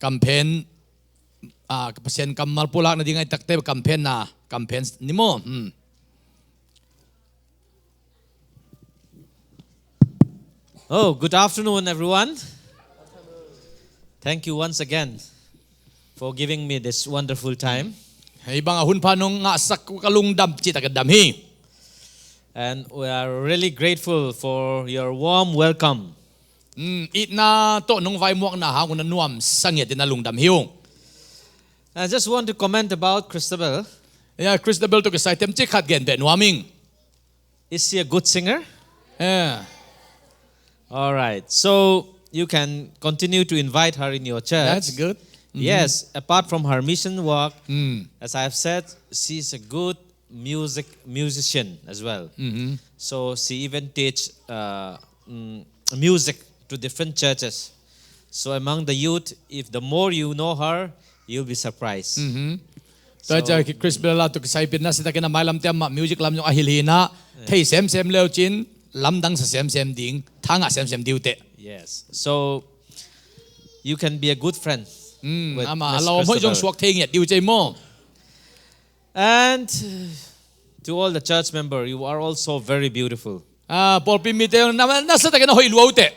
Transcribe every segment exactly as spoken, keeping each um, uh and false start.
Campaign, ah, Pasian kammal pulak nading a i takte campaign na, campaign ni maw. Hmm. Oh, good afternoon, everyone. Thank you once again for giving me this wonderful time. Hei bang a hun pha nong ngahsak uh ka lungdam cihtak a dam hi. And we are really grateful for your warm welcome. Hmm, itna tawh nong vaimuakna hang un a nuamsa ngiat in a lungdam hi ung. I just want to comment about Christabel. Ya, Christabel tawh kisai themcik khat gen beh nuam ing. Is she a good singer? Yeah. All right. So you can continue to invite her in your church. That's good. Mm-hmm. Yes, apart from her mission work, mm, as I have said, she's a good music musician as well. Mm-hmm. So she even teach, uh, mm, music to different churches. So among the youth, if the more you know her, you'll be surprised. Mm-hmm. Tua ciang Christabel tawh kisai pen na sitakin a mailamte amah music lam zong a hilh hi na, thei semsem leu cin lamdang sa semsem ding, thangah semsem diu teh. Yes. So you can be a good friend, mm, with amah a Miss lawm hoih zong Christabel. Suak thei ngiat diu cei maw. And to all the church member, you are also very beautiful. Ah, pawlpi mite na, na sa takin a hoih lua uh teh.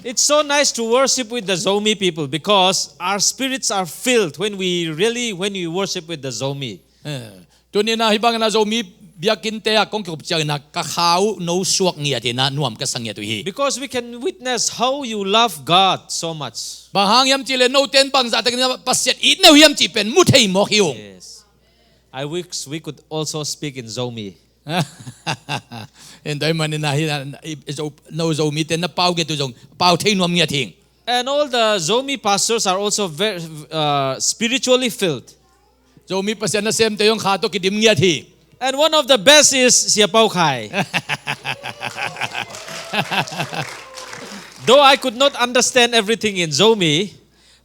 It's so nice to worship with the Zomi people because our spirits are filled when we really, when we worship with the Zomi. Eh, tuni na hih bangin a Zomi biakinnte ah kong kikup ciangin a ka kha uh no suak ngiat hi na, nuam ka sa ngiat uh hi. Because we can witness how you love God so much. Bang hang hiam cihleh note in bangzah takin Pasian it na uh hiam cih pen mu thei mawk hi ung. Yes. I wish we could also speak in Zomi. Hih tua ahih manin a hih na, i, i Zo, no Zomite na pau ngiat uh zong pau thei nuam ngiat hing. And all the Zomi pastors are also very, uh, spiritually filled. Zomi Pasian nasemte zong kha tawh kidim ngiat hi. And one of the best is Sia Pau Khai. Though I could not understand everything in Zomi,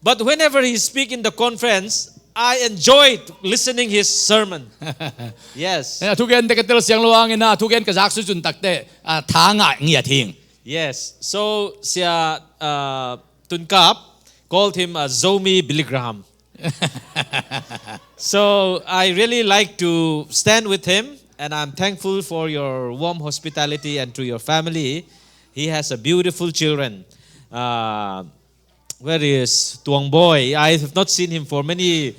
but whenever he speak in the conference, I enjoyed listening his sermon. Yes. Eh, a thugen teh ka tel siang lo hangin a thugen ka zak susun tak teh, ah, tha ngah ngiat hing. Yes. So Sia, uh, Tun Kap called him a Zomi Billy Graham. So I really like to stand with him, and I'm thankful for your warm hospitality and to your family. He has a beautiful children. Uh, Where is Tuang Boy? I have not seen him for many.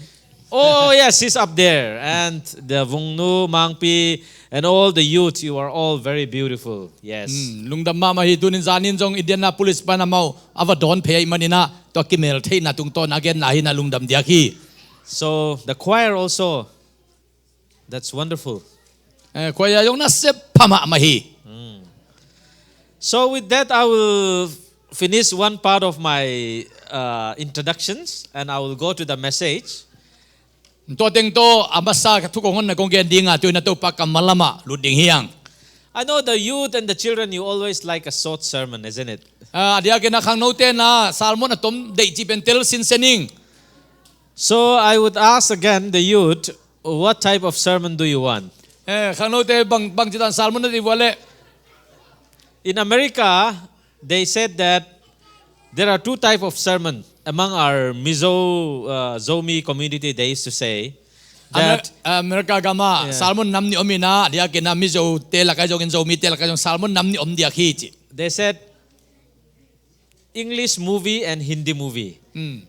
Oh, yes, he's up there. And the Vungnu, Mangpi, and all the youth, you are all very beautiful. Yes. Hmm, lungdam mahmah hi. Tunin zanin zong Indianapolis pan amau a va dawn phei ahih manin a, tua kimel theihna tungtawn a genna hi na, lungdam diak hi. So the choir also. That's wonderful. Eh, choir zong na sep pha mahmah hi. Mm. So with that, I will finish one part of my, uh, introductions and I will go to the message. Tua teng tawh a masa ka thu kong honna kong gen ding a, tu-in a Topa kammal lamah lut ding hi hang. I know the youth and the children, you always like a short sermon, isn't it? Ah, a diakin a khangnote na sermon a tom deih cih pen tel sinsen ing. So I would ask again the youth, what type of sermon do you want? Eh, khangnote bang, bangci dan sermon na deih uh a leh? In America, they said that there are two type of sermon among our Mizo, uh, Zomi community, they used to say Amer-, that America gam ah, yeah, sermon nam nih om in a, a diakin a Mizote lakah zongin Zomite lakah zong sermon nam nih om diak hi ci. They said English movie and Hindi movie. Mm.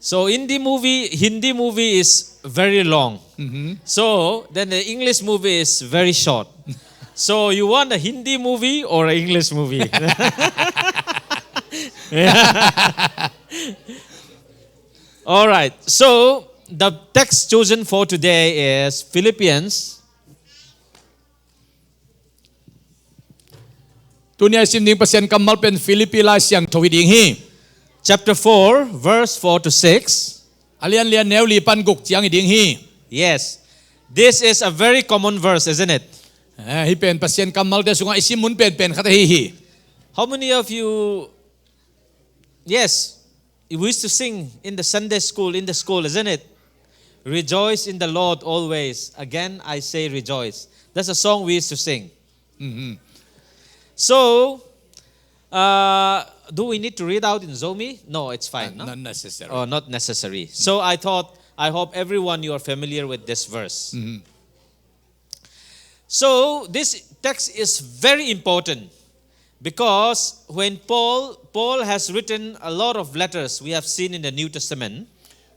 So Hindi movie, Hindi movie is very long. Mm-hmm. So then the English movie is very short. So you want a Hindi movie or an English movie? Yeah. All right. So the text chosen for today is Philippians. Tuni a i sim ding Pasian kammal pen Philippi Lai Siangtho hi ding hi. Chapter four, verse four to six. A lian li a neu li pan guk ciang hi ding hi. Yes. This is a very common verse, isn't it? Eh, hih pen Pasian kammalte sungah i sim mun penpen khat ahi hi. How many of you, yes, we used to sing in the Sunday school, in the school, isn't it? Rejoice in the Lord always. Again, I say rejoice. That's a song we used to sing. Mm-hmm. So, uh, Do we need to read out in Zomi? No, it's fine, no? Not necessary. Oh, not necessary. So I thought, I hope everyone, you are familiar with this verse. So this text is very important because when Paul, Paul has written a lot of letters we have seen in the New Testament.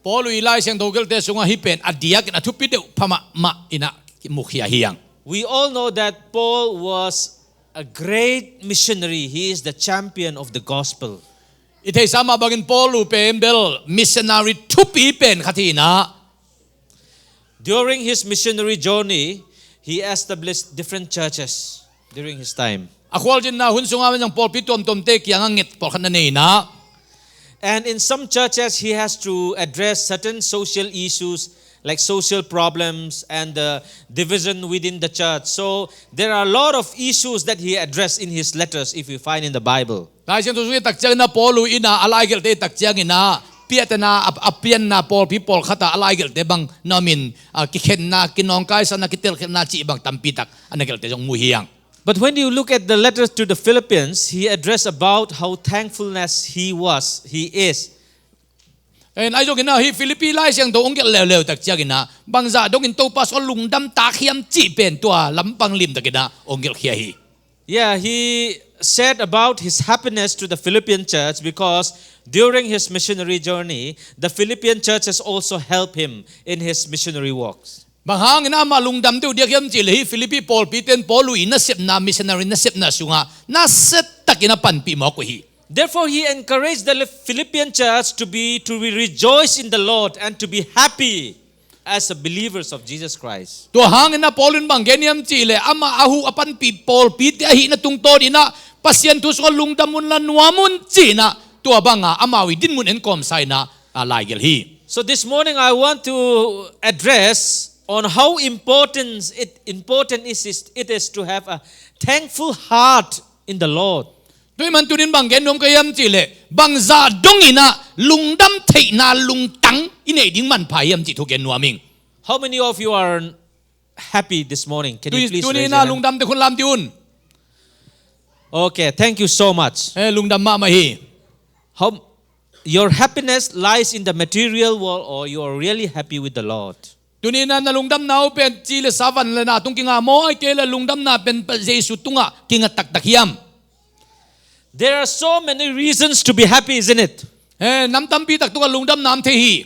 Paul i Lai Siangtho gelhte sungah hih pen a diakin a thupi deuh pha mahmah in a mukhia hi hang. We all know that Paul was a great missionary. He is the champion of the gospel. I theihsa mah bangin Paul uh pen bel missionary thupi pen khat hi in a. During his missionary journey, he established different churches during his time. A khualzinna hun sungah maw zong pawlpi tuamtuamte kiangah nget pawlkhat na nei in a. And in some churches, he has to address certain social issues like social problems and the division within the church. So there are a lot of issues that he addressed in his letters, if you find in the Bible. Lai Siangtho sung i et tak ciangin a Paul uh in a, a laigelhte i et tak ciangin a, piahtana, a, a pianna pawlpi pawlkhat ah a laigelhte bang na om in, a, kikhenna, kinawngkaisakna, kitelkhiatna cih bang tampi tak a na gelhte zong mu hi hang. But when you look at the letters to the Philippians, he addressed about how thankfulness he was, he is. En, ahi zongin a hih Philippi Lai Siangtho hong gelh leuleu tak ciangin a, bangzah dongin Topa sungah lungdam tak hiam cih pen tua lampang limtakin a hong gelhkhia hi. Yeah, he said about his happiness to the Philippian church because during his missionary journey, the Philippian churches also helped him in his missionary works. Bang hangin amah lungdam deuh diak hiam cih leh hih Philippi pawlpite in Paul uh i nasepna, missionary nasepna sungah nasia takin a panpih mawk uh hi. Therefore, he encouraged the Philippian church to be, to be rejoice in the Lord and to be happy as a believers of Jesus Christ. Tua hangin a Paul in bang gen hiam cih leh amah a huh a panpih pawlpite ahihna tungtawn in a Pasian thu sungah lungdam un la nuam un ci-in a tua bangah amau i dinmun en kawmsa in a, a, laigelh hi. So this morning I want to address on how important it, important is, is, it is to have a thankful heart in the Lord. Tua ahih man tunin bang gen nuam ka hiam cih leh bangzah dongin a lungdam theihna lungtang i neih ding manpha hiam cih thu gen nuam ing. How many of you are happy this morning? Can you please raise your hand? Tuni in a lungdam teh hun lam dih un. Okay, thank you so much. Eh, lungdam mahmah hi. How, your happiness lies in the material world, or you are really happy with the Lord? Tuni in a na lungdamna uh pen ci le sa, van le na tung kinga maw, ahih kei leh lungdamna pen Jesu tungah kinga taktak hiam? There are so many reasons to be happy, isn't it? Eh, nam tampi tak tungah lungdamna om thei hi.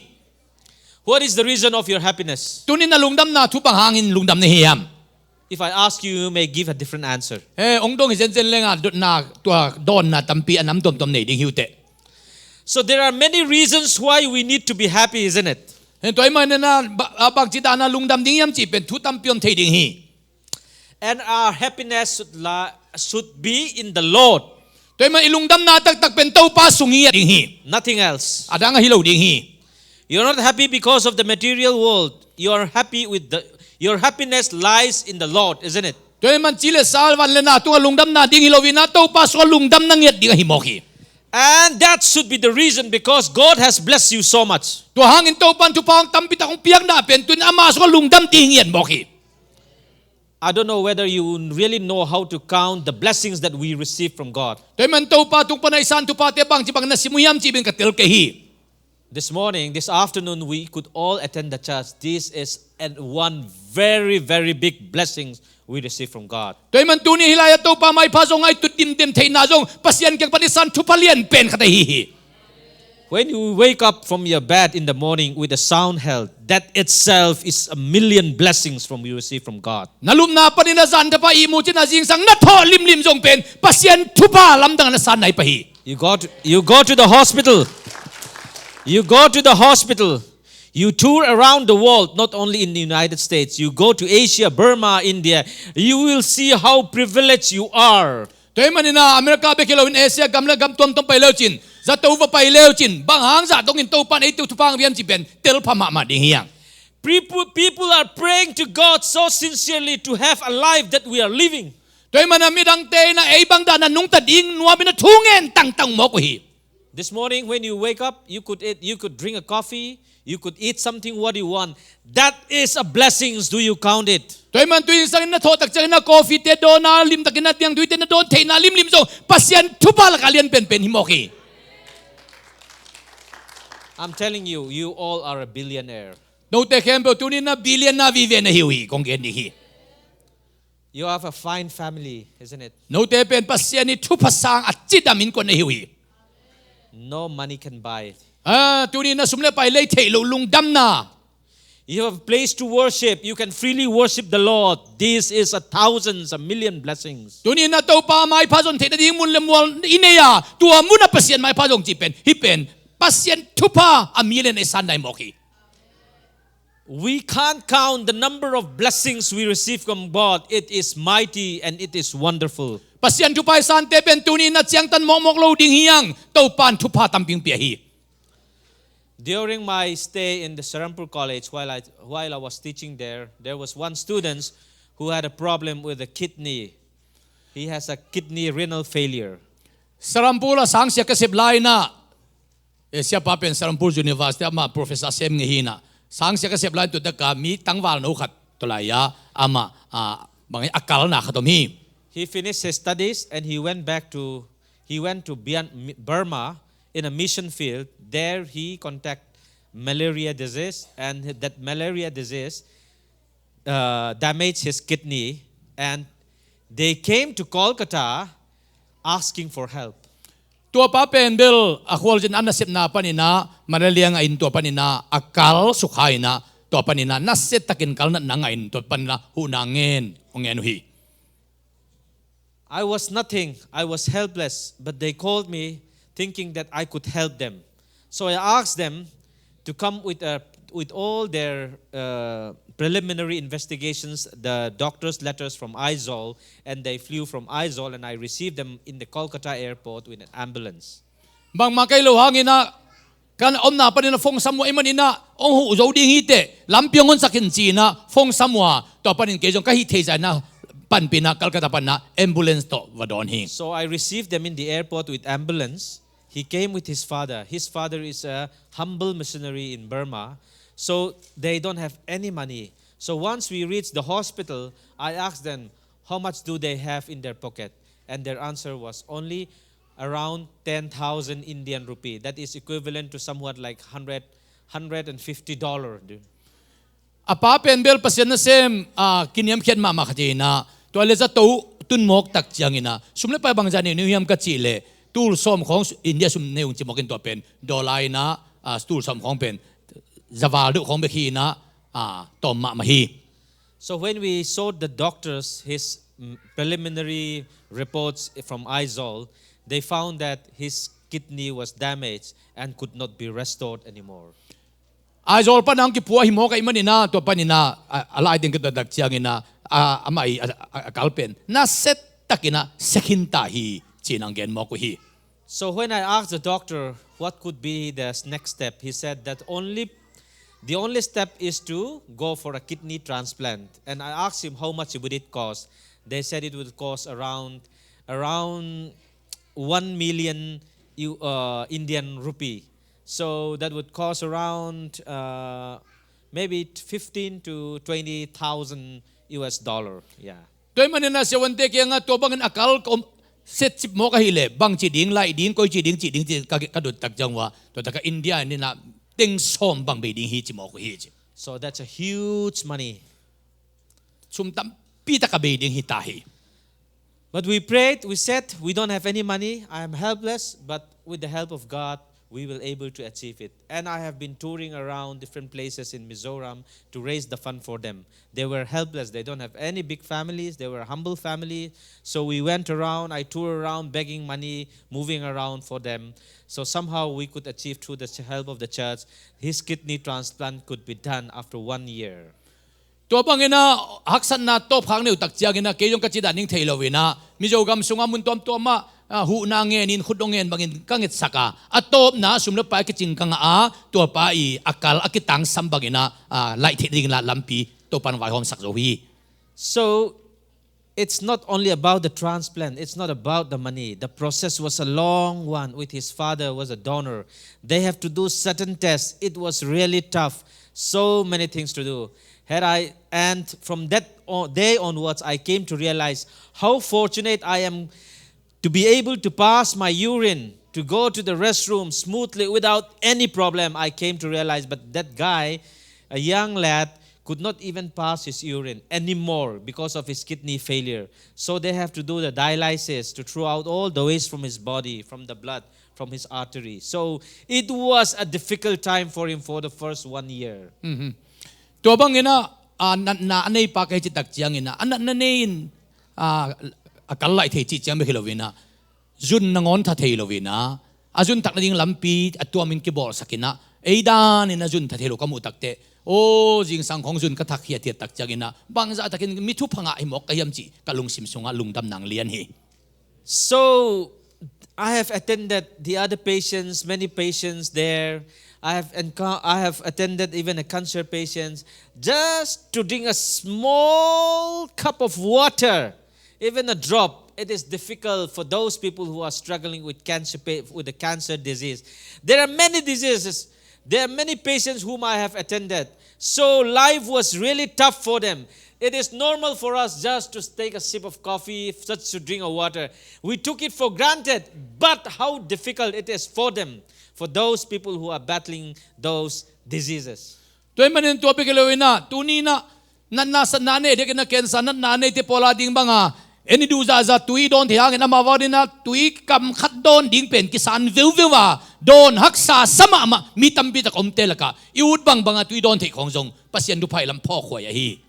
What is the reason of your happiness? Tuni in a lungdamna thu bang hangin lungdam na hi hiam? If I ask you, you may give a different answer. Eh, hong dong hi zenzen leng a, dotna, tua dawnna tampi a nam tuamtuam nei ding hi uh teh. So there are many reasons why we need to be happy, isn't it? Eh, tua ahih manin a, ba-, a, bangci dan a lungdam ding hiam cih pen thu tampi om thei ding hi. And our happiness should la-, should be in the Lord. Tua ahih man i lungdamna taktak pen Topa sung hi a ding hi. Nothing else. A dang ahi lo ding hi. You're not happy because of the material world. You are happy with the, your happiness lies in the Lord, isn't it? Tua ahih man ci le sa, van le na tungah lungdamna ding hi lo in a, Topa sungah lungdam na ngiat ding ahi mawk hi. And that should be the reason, because God has blessed you so much. Tua hangin Topa in thupha hong tampi tak hong piakna pen tuni in amah sungah lungdam ding ngiat mawk hi. I don't know whether you really know how to count the blessings that we receive from God. Tua ahih man Topa tung pan a i san thuphate bangci bangin na sim uh hiam cih pen ka tel kei hi. This morning, this afternoon, we could all attend the church. This is an, one very, very big blessings we receive from God. Tua ahih man tuni hih lai-ah Topa maipha zong a i tut dimdem theihna zong Pasian kiang pan i san thupha lian pen khat ahi hi. When you wake up from your bed in the morning with a sound health, that itself is a million blessings from you receive from God. Na lupna panin a zan tapa ihmu cin a zingsang na thawh limlim zong pen Pasian thupha lamdang na san nai pah hi. You go to, you go to the hospital. You go to the hospital. You tour around the world, not only in the United States. You go to Asia, Burma, India. You will see how privileged you are. Tua ahih manin a America bek hi loin Asia gam le gam tuamtuam pai le uh cin, zato va pai le uh cin, bang hang zah dongin Topa in ei thupha hong pia hiam cih pen telpha mahmah ding hi hang. People, people are praying to God so sincerely to have a life that we are living. Tua ahih manin a midangte in a ei bang dan a nungta ding nuamin a thu ngen tangtang mawk uh hi. This morning, when you wake up, you could eat, you could drink a coffee, you could eat something what you want. That is a blessing. Do you count it? Tua ahih manin tuni in sangin na thawh tak ciangin na coffee te dawn a, limtakin na tiang tui te na dawn theihna limlim zong Pasian thupha lakah lian penpen hi mawk hi. I'm telling you, you all are a billionaire. Note khempeuh tuni in na billion na vive na hi uh hi, kong gen ding hi. You have a fine family, isn't it? Note pen Pasian ii thupha sang a cidam innkuan na hi uh hi. No money can buy it. Ah, tuni in na sum le pai lei theih loh lungdamna. You have a place to worship. You can freely worship the Lord. This is a thousands, a million blessings. Tuni in na Topa maipha zon theih nading mun le mual i nei a, tua mun ah Pasian maipha zong cih pen, hih pen Pasian thupha a mi le na i san nai mawk hi. We can't count the number of blessings we receive from God. It is mighty and it is wonderful. Pasian thupha i sante pen tuni in na ciangtan mawkmawk lo ding hi hang, Topa in thupha tampi hong pia hi. During my stay in the Serampore College, while I, while I was teaching there, there was one student who had a problem with the kidney. He has a kidney renal failure. Serampore ah sangsia ka sep lai in na, eh, siapa pen Serampore University ah amah professor sem ngei hi in na, sangsia ka sep lai in tua tak ah mi tangval no khat tawh lai a, amah, ah, bang a kalna khat om hi. He finished his studies and he went back to, he went to Bian-, Burma in a mission field. There he contact malaria disease, and that malaria disease, uh, damage his kidney, and they came to Kolkata asking for help. Tuapa pen bel a khualzin a nasepna panin ah malaria ngah in tua panin ah a kal sukha in ah tua panin ah nasiatakin kal natna ngah in tua panin ah huhna ngen hong ngen uh hi. I was nothing. I was helpless. But they called me thinking that I could help them. So I asked them to come with, uh, with all their, uh, preliminary investigations, the doctor's letters from Aizawl, and they flew from Aizawl, and I received them in the Kolkata airport with an ambulance. Bangmah kei lo hangin ah ka omna panin ah phone sam uh ahih manin ah hong huh zo ding hi teh, lampi hong honsak in ci-in ah phone sam uh a, tua panin kei zong ka hih theih zah in ah panpih in ah Kolkata panin ah ambulance tawh va dawn hi. So I received them in the airport with ambulance. He came with his father. His father is a humble missionary in Burma. So they don't have any money. So once we reached the hospital, I asked them, "How much do they have in their pocket?" And their answer was, "Only around ten thousand Indian rupee." That is equivalent to somewhat like hundred, hundred and fifty dollar. A pa pen bel Pasian nasem, ah, kiniamkhiat mahmah khat hi in ah, tua le zato tun mawk tak ciangin ah, sum le pai bangzah nei uh hiam ka cih leh, tul sawm khawng su-, India sum nei ung ci mawk in tua pen, dollar in ah, ah, tul sawm khawng pen, za val deuh khawng bek hi in ah, ah, tawm mahmah hi. So when we sought the doctors, his, mm, preliminary reports from Aizawl, they found that his kidney was damaged and could not be restored anymore. Aizawl pan hong kipua hi mawk ahih manin ah, tua panin ah, a, a lai teng ka tuah tak ciangin ah, a, amah i, a, a, a kal pen nasiatakin ah sia khin ta hi, ci-in hong gen mawk uh hi. So when I asked the doctor what could be the s-, next step, he said that only, the only step is to go for a kidney transplant. And I asked him how much would it cost. They said it would cost around, around one million U-, uh, Indian rupee. So that would cost around, uh, maybe fifteen to twenty thousand U S dollar. Yeah. Tua ahih manin ah siavuante kiangah tua bangin a kal ka om setcip mawk ahih leh, bangci ding, laih ding, koici ding, cih ding, cih ka, ka dot tak ciang uh a, tua tak ah India in ah teng sawm bang bei ding hi ci mawk uh hi ci. So that's a huge money. Sum tampi tak a bei ding hi ta hi. But we prayed, we said, "We don't have any money, I am helpless, but with the help of God, we will able to achieve it." And I have been touring around different places in Mizoram to raise the fund for them. They were helpless, they don't have any big families, they were a humble family. So we went around, I toured around begging money, moving around for them. So somehow we could achieve through the ch-, help of the church, his kidney transplant could be done after one year. Tua bangin ah haksatna tawpkhak nei uh tak ciangin ah kei zong ka cih dan ding thei lo in ah, Mizo gam sungah mun tuamtuam ah, ah, huhna ngen in khut dong ngen bangin ka ngetsak a, a tawpna sum le pai a kicing ka ngah a, tua pa i a kal a kitangsam bangin ah, ah, laih theih dingin ah lampi Topa'n vaihawmsak zo hi. So It's not only about the transplant, it's not about the money. The process was a long one with his father was a donor. They have to do certain tests. It was really tough. So many things to do. Had I, and from that o- day onwards, I came to realize how fortunate I am to be able to pass my urine, to go to the restroom smoothly without any problem. I came to realize, but that guy, a young lad, could not even pass his urine anymore because of his kidney failure. So they have to do the dialysis to throw out all the waste from his body, from the blood, from his artery. So it was a difficult time for him for the first one year. Mhm. Tua bangin ah, a natna a neipa ka hi cih tak ciangin ah, a natna nei-in, a, a kal lai thei cih ciang bek hi loin ah, zun nangawn tha thei loin ah, a zun thak nading lampi a tuamin kibawlsak in ah, ei danin a zun tha thei lo ka muh takteh, aw, zingsang khawng zun ka thak hi a, a ciat tak ciangin ah, bangzah takin mi thupha ngah hi mawk ka hiam cih ka lungsim sungah lungdam nang lian hi. So I have attended the other patients, many patients there. I have enco- I have attended even a cancer patient. Just to drink a small cup of water, even a drop, it is difficult for those people who are struggling with cancer pa- with the cancer disease. There are many diseases. There are many patients whom I have attended. So life was really tough for them. It is normal for us just to take a sip of coffee, just to drink a water. We took it for granted, but how difficult it is for them, for those people who are battling those diseases. Tua ahih manin tua bek hi loin ah, tuni-in ah, natna satna nei, a diakin ah cancer natna neite pawl a ding banga, ei i duh zahzah tui dawn theih hangin amau adingin ah tui kam khat dawn ding pen kisan veuveu a, dawn haksa sa mahmah mi tampi tak omte lakah i ut bangbang a tui dawn theih khawng zong Pasian thupha i lam phawk huai ahi.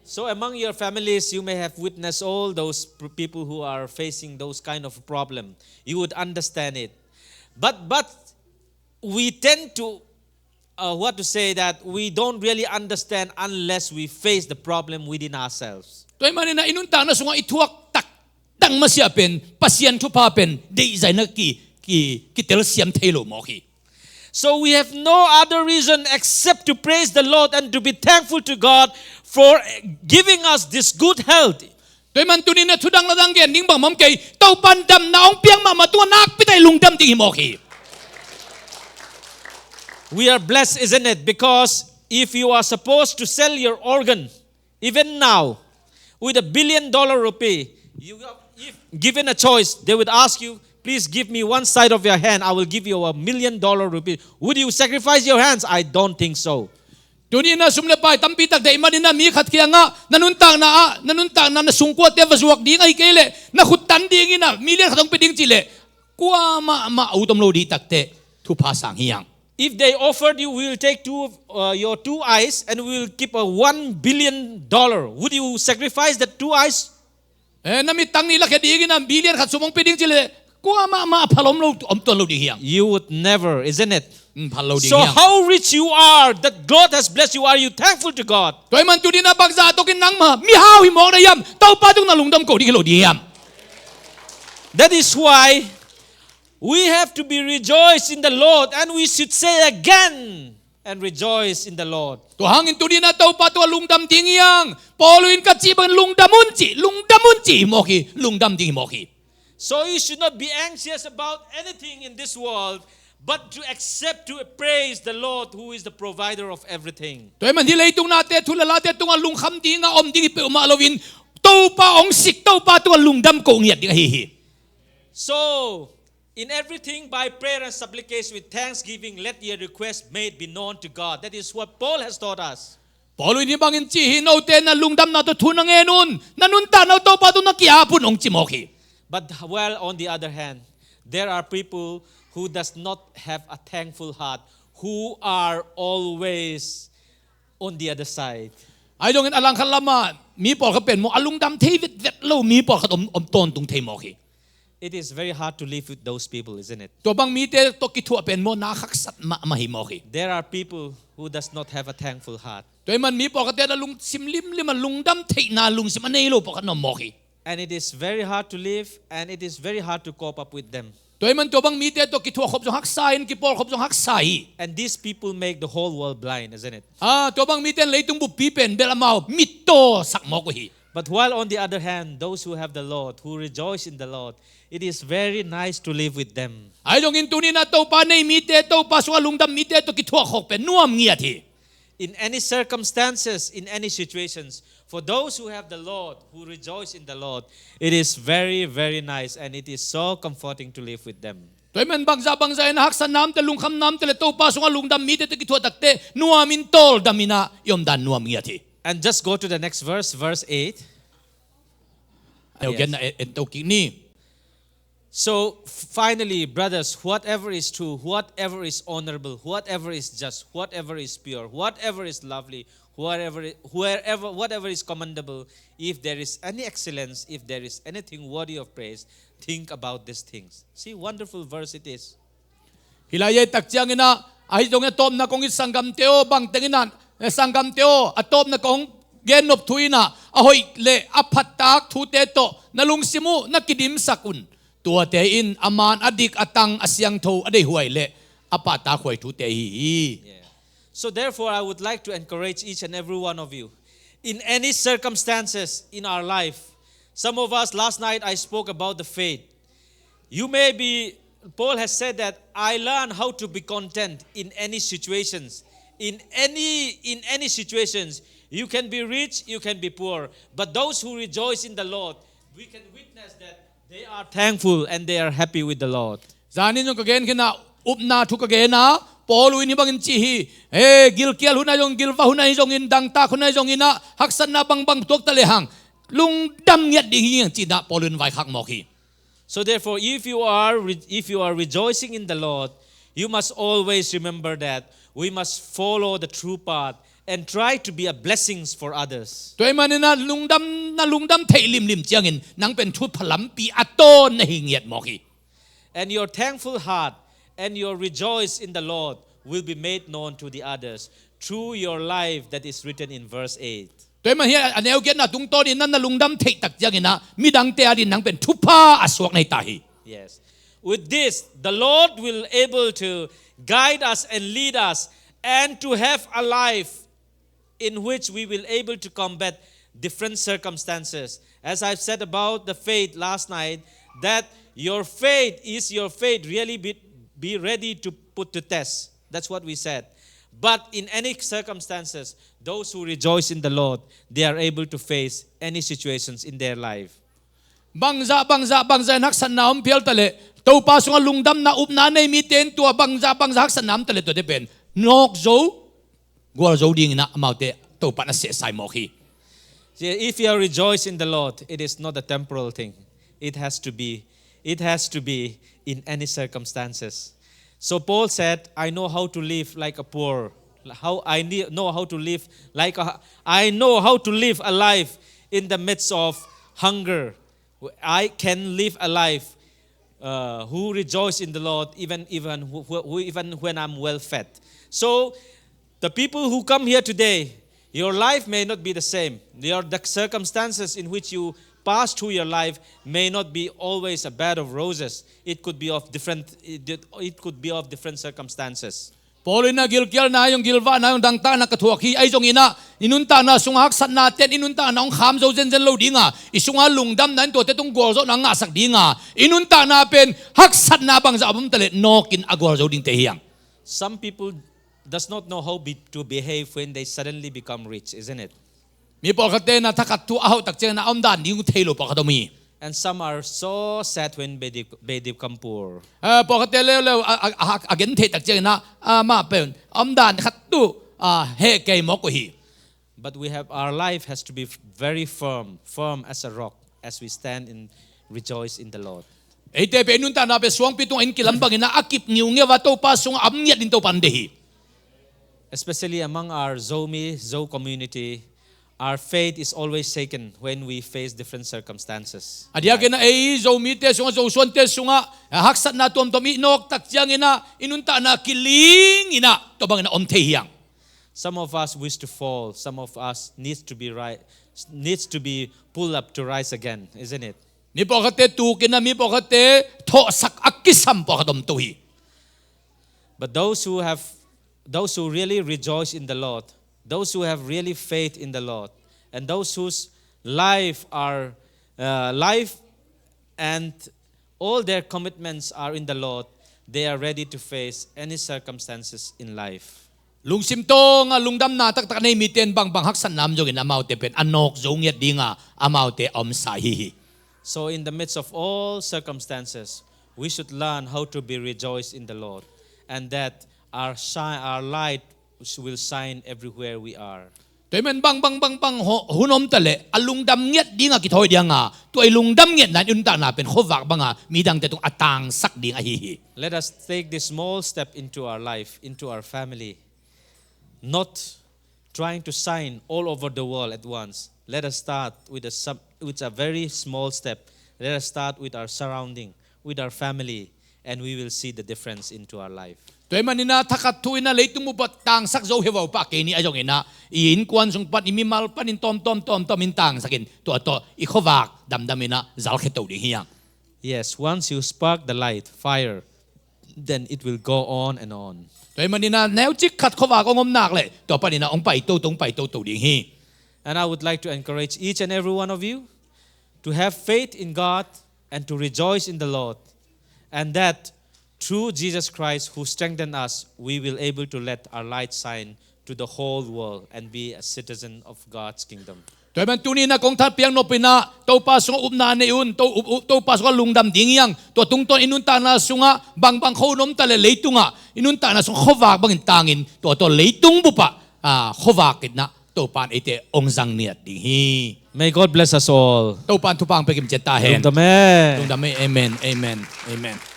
So among your families, you may have witnessed all those p- people who are facing those kind of problem. You would understand it. But, but we tend to, uh, what to say, that we don't really understand unless we face the problem within ourselves. Tua ahih manin ah i nuntakna sungah i thuak taktak masiah pen Pasian thupha pen deihzaina ki, ki, kitelsiam thei lo mawk hi. So we have no other reason except to praise the Lord and to be thankful to God for giving us this good health. Tua ahih man tuni-in ah thudang ladang gen ding bang om kei, Topa'n damna hong piak mahmah tungah nakpi takin lungdam ding hi mawk hi. We are blessed, isn't it? Because if you are supposed to sell your organ, even now, with a billion dollar rupee, you, if given a choice, they would ask you, "Please give me one side of your hand, I will give you a million dollar rupee." Would you sacrifice your hands? I don't think so. Tuni-in ah sum le pai tampi tak deih manin ah mi khat kiangah na nuntakna ah, na nuntakna na sungkuate va zuak ding ahih kei leh na khut tan dingin ah million khat hong pia ding cih leh, kuamah mah ut om lo ding takteh thupha sang hi hang. If they offered you, "We will take two, uh, your two eyes and we will keep a one billion dollar," would you sacrifice that two eyes? Eh, na mittang nih lakhia dingin ah billion khat sum hong pia ding cih leh, kuamah mah phal om lo, om tuan lo ding hi hang. You would never, isn't it? Hmm, phal lo ding hi hang. So how rich you are, that God has blessed you, are you thankful to God? Tua ahih man tuni-in ah bangzah tokin nangmah mihau hi mawk na hiam? Topa tungah lungdam ko ding hi lo ding hiam? That is why we have to be rejoiced in the Lord, and we should say again and rejoice in the Lord. Tua hangin tuni-in ah Topa tungah lungdam ding hi hang. Paul in ka cih bangin lungdam un ci, lungdam un ci hi mawk hi, lungdam ding hi mawk hi. So you should not be anxious about anything in this world, but to accept, to praise the Lord who is the provider of everything. Tua ahih man hih leitung nate, thu le late tungah lungkham dingah om ding hi peuhmah loin, Topa hong sik, Topa tungah lungdam ko ngiat ding ahi hi. So, "In everything by prayer and supplication with thanksgiving, let your request made be known to God." That is what Paul has taught us. Paul in hih bangin ci hi, note na lungdamna tawh thu na ngen un, na nuntakna uh Topa tungah na ki-ap un hong ci mawk hi. But while on the other hand, there are people who does not have a thankful heart, who are always on the other side. Ahi zongin a langkhat lamah mi pawlkhat pen maw a lungdam thei vetvet lo mi pawlkhat om, om tawntung thei mawk hi. It is very hard to live with those people, isn't it? Tua bang mite tawh kithuah pen maw na haksat mahmah hi mawk hi. There are people who does not have a thankful heart. Tua ahih man mi pawlkhatte a lungsim limlim a lungdam theihna lungsim a nei lo pawlkhat na om mawk hi. And it is very hard to live, and it is very hard to cope up with them. Tua ahih man tua bang mite tawh kithuah khop zong haksa in, kipawl khop zong haksa hi. And these people make the whole world blind, isn't it? Ah, tua bang mite in leitung buppi pen bel amau mittaw sak mawk uh hi. But while on the other hand, those who have the Lord, who rejoice in the Lord, it is very nice to live with them. Ahi zongin tuni-in ah Topa nei mite, Topa sungah lungdam mite tawh kithuah khawk pen nuam ngiat hi. In any circumstances, in any situations, for those who have the Lord, who rejoice in the Lord, it is very, very nice and it is so comforting to live with them. Tua ahih man bangzah bangzah in haksatna om teh, lungkhamna om teh leh Topa sungah lungdam mite tawh kithuah tak teh nuamin tawldam in ah i omdan nuam ngiat hi. And just go to the next verse, verse eight. Ahi zongin ah en, en to kik ni. So, f-, finally, brothers, whatever is true, whatever is honorable, whatever is just, whatever is pure, whatever is lovely, whatever, wherever, whatever is commendable, if there is any excellence, if there is anything worthy of praise, think about these things. See, wonderful verse it is. Hih lai-ah i et tak ciangin ah, ahi zongin a tawpna kong it sanggamte aw, bang teng in ah, eh, sanggamte aw, a tawpna kong gen nop thu in ah, a hoih leh a phattak thute tawh na lungsim uh na kidimsak un. Tuate in a man, a dik, a tang, a siangtho, a deihhuai leh a pahtakhuai thute ahi hi. Yeah. So therefore, I would like to encourage each and every one of you, in any circumstances in our life. Some of us, last night I spoke about the faith. You may be, Paul has said that, "I learn how to be content in any situations." In any, in any situations, you can be rich, you can be poor. But those who rejoice in the Lord, we can witness that they are thankful and they are happy with the Lord. Zanin zong ka gen khin ah, upna thu ka gen ah, Paul in hih bangin ci hi. Eh, gilkial hun ah zong, gilvah hun ah zongin, dangtak hun ah zongin ah, haksatna bangbang tuak ta lehang, lungdam ngiat ding hi hang ci-in ah Paul in vaikhak mawk hi. So therefore, if you are re-, if you are rejoicing in the Lord, you must always remember that we must follow the true path and try to be a blessings for others. Tua ahih manin ah lungdam, na lungdam theih limlim ciangin nang pen thupha lampi a tawn na hi ngiat mawk hi. And your thankful heart and your rejoice in the Lord will be made known to the others through your life that is written in verse eight. Tua ahih man hih a neu giatna tungtawnin na, na lungdam theih tak ciangin ah midangte adingin nang pen thupha a suak na hi ta hi. Yes. With this, the Lord will able to guide us and lead us and to have a life in which we will able to combat different circumstances. As I've said about the faith last night, that your faith, is your faith really be, be ready to put to test? That's what we said. But in any circumstances, those who rejoice in the Lord, they are able to face any situations in their life. Bangzah, bangzah, bangzah in haksatna om phial ta leh, Topa sungah lungdamna, upna nei mite in tua bangzah, bangzah haksatna om ta leh tuate pen nawk zo, gual zo dingin ah amaute Topa in a sehsa mawk hi. See, if you are rejoice in the Lord, it is not a temporal thing. It has to be, it has to be in any circumstances. So Paul said, "I know how to live like a poor. How I ne-, know how to live like a, I know how to live a life in the midst of hunger. I can live a life, uh, who rejoice in the Lord, even, even who, who, who, even when I'm well fed." So the people who come here today, your life may not be the same. Your, the circumstances in which you pass through your life may not be always a bed of roses. It could be of different, it, it could be of different circumstances. Paul in a gilkialna zong, gilvahna zong, dangtakna ka thuak hi. Ahi zongin ah i nuntakna sungah haksatnate in i nuntakna hong kham zo zenzen lo ding a, i sungah lungdamna in tuate tung gualzawhna ngahsak ding a, i nuntakna pen haksatna bangzah om ta leh nawkin a gual zo dingte hi hang. Some people does not know how be, to behave when they suddenly become rich, isn't it? Mi pawlkhatte in a thakhat thu a hauh tak ciangin a omdan ding uh thei lo pawlkhat om hi. And some are so sad when they, they become poor. Ah, pawlkhatte leuleu a, a, a, a gen theih tak ciangin a, ah, amah pen omdan khat tuh, ah, heh kei mawk uh hi. But we have, our life has to be very firm, firm as a rock, as we stand and rejoice in the Lord. Eite pen i nuntakna pen suangpi tungah inn kilam bangin a, a kip ngiungeu a, Topa sungah a om ngiat ding Topa in deih hi. Especially among our Zomi, Zo community, our faith is always shaken when we face different circumstances. A diakin a, ei Zomite sungah, Zosuante sungah, a, haksatna tuamtuam i nawk tak ciangin a, i nuntakna kiling in a, tua bangin a om thei hi hang. Some of us wish to fall. Some of us needs to be ri-, needs to be pulled up to rise again, isn't it? Mi pawlkhatte tukin a, mi pawlkhatte thawhsak a kisam pawlkhat om to hi. But those who have, those who really rejoice in the Lord, those who have really faith in the Lord, and those whose Life are uh, life and all their commitments are in the Lord. They are ready to face any circumstances in life. Lungsim tawng a lungdamna taktak nei mite in bangbang haksatna om zongin amaute pen a nawk zo ngiat dinga amaute a omsa hi hi. So in the midst of all circumstances, we should learn how to be rejoiced in the Lord, and that our shine, our light will shine everywhere we are. Tua ahih man bangbang bangbang hun om ta leh a lungdam ngiat dinga kithawi dinga, tua i lungdam ngiatna in i nuntakna pen khuavak banga midangte tung a tangsak ding ahi hi. Let us take this small step into our life, into our family. Not trying to shine all over the world at once. Let us start with a, sub, with a very small step. Let us start with our surrounding, with our family, and we will see the difference into our life. Tua ahih manin a thakhat thu in a leitung bup a tangsak zo hi vau pah kei ni a zongin a i innkuan sung pan i mimal panin tawmtawm tawmtawm in tangsakin tua tawh i khuavak damdam in a zalkhia to ding hi hang. Yes, once you spark the light, fire, then it will go on and on. Tua ahih manin a neucik khat khuavak hong om nak leh tua panin a hong pai toto hong pai toto ding hi. And I would like to encourage each and every one of you to have faith in God and to rejoice in the Lord, and that through Jesus Christ who strengthened us, we will able to let our light shine to the whole world and be a citizen of God's kingdom. Tua ahih man tuni in a kong thatpiak nop in a Topa sungah upna nei un, to, up, up, Topa sungah lungdam ding hi hang. Tua tungtawn i nuntakna sungah bangbang khua hun om ta leh leitungah i nuntakna sungah khuavak bangin tangin tua tawh leitung bup ah, ah, khuavak in a Topa in eite hong zang ngiat ding hi. May God bless us all. Topa in thupha hong pia kim ciat ta hen. Lungdam e. Lungdam e. Amen. Amen. Amen.